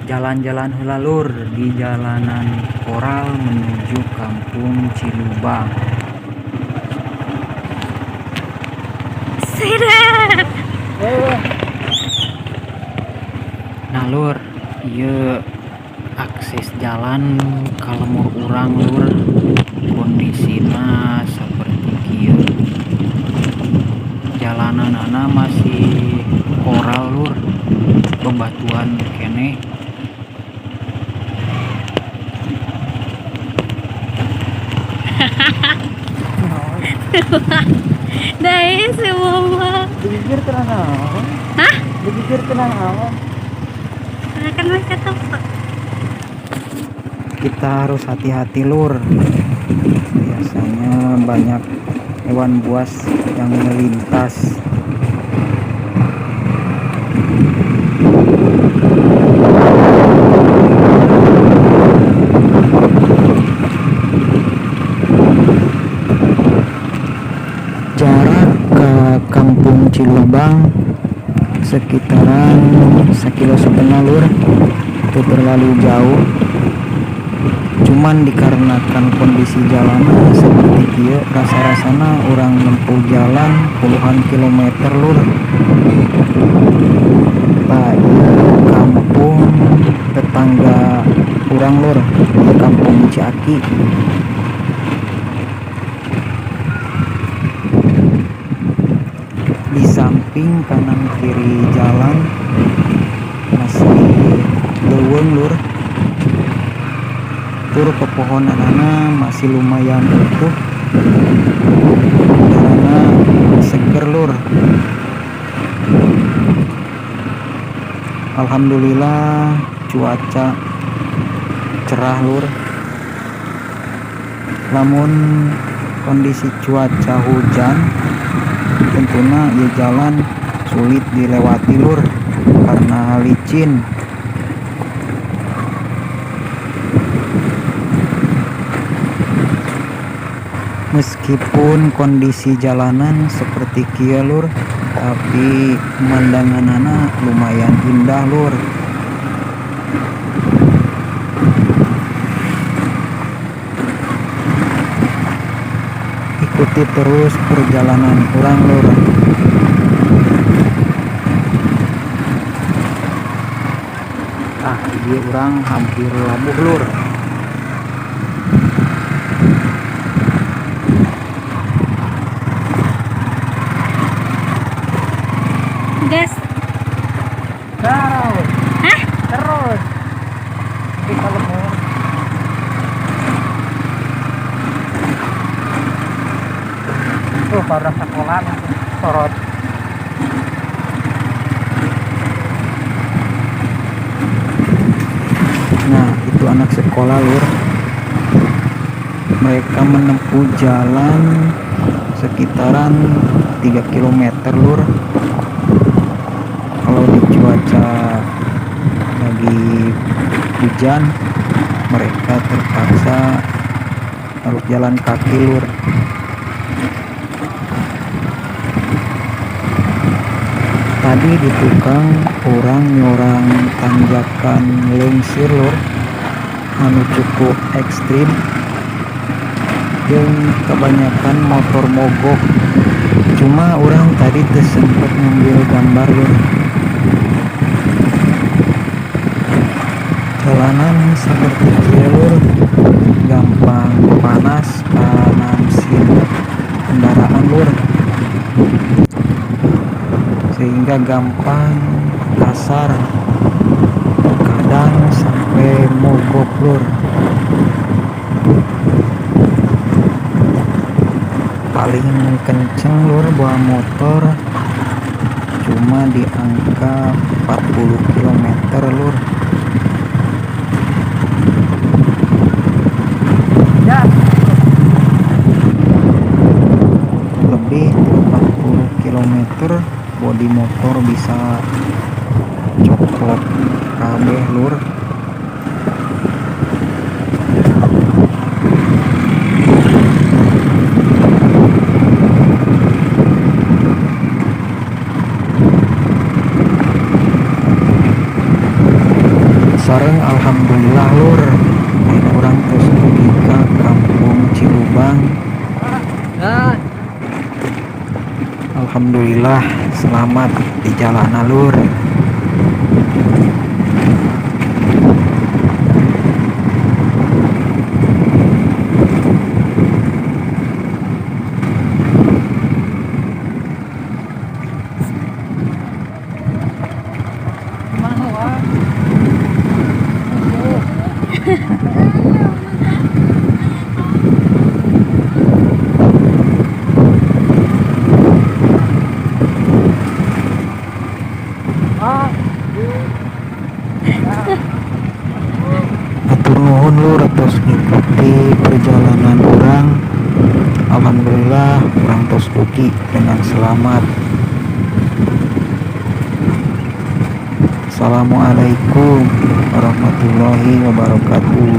Jalan-jalan heula lur di jalanan koral menuju Kampung Cilubang. Seret. Nah lur, ieu akses jalan ka lembur urang lur, kondisina seperti kieu. Jalananana masih koral lur, bebatuan keneh. Dai si mama. Digigir tenang naon? Hah? Digigir tenang naon? Kan mereka tempat. Kita harus hati-hati lur, biasanya banyak hewan buas yang melintas. Jarak ke Kampung Cilubang sekitaran 1,5 kilo lur, itu terlalu jauh. Cuman dikarenakan kondisi jalanan seperti kieu, rasa-rasana urang nempuh jalan puluhan kilometer lur. Tah, ieu kampung tetangga urang lur, ieu Kampung Ciaki. Di samping kanan kiri jalan masih leuweung lur, tur pepohonanana masih lumayan utuh, udarana seger lur. Alhamdulillah cuaca cerah lur. Lamun kondisi cuaca hujan, tentunya ya jalan sulit dilewati lur karena licin. Meskipun kondisi jalanan seperti kieu lur, tapi pemandanganana lumayan indah lur. Ikuti terus perjalanan urang lur. Ah, ieu urang hampir labuh lur. Gas. Terus. Hah? Terus. Di lembur. Tuh para sekolah sorot. Nah, itu anak sekolah lur. Mereka menempuh jalan sekitaran 3 km lur. Kalau di cuaca lagi hujan, mereka terpaksa harus jalan kaki lur. Tadi di tukang urang nyorang tanjakan leungsir lur, anu cukup ekstrim jeung kebanyakan motor mogok. Cuma urang tadi teu sempet ngambil gambar lur. Jalanan seperti kieu lur, gampang panas karena mesin kendaraan lur, sehingga gampang kasar, kadang sampai mogok lur. Paling kenceng lur bawa motor cuma di angka 40 kilometer lur. Ya. Lebih 40 kilometer bodi motor bisa coplok kabeh lur. Sareng alhamdulillah, lur, ayeuna urang tos dugi ka Kampung Cilubang. Dah. Alhamdulillah selamat di jalan, lur. Gimana, Wak? Ah, Hatur nuhun, lur, atos ngikuti perjalanan urang. Alhamdulillah urang tos dugi dengan selamat. Assalamualaikum warahmatullahi wabarakatuh.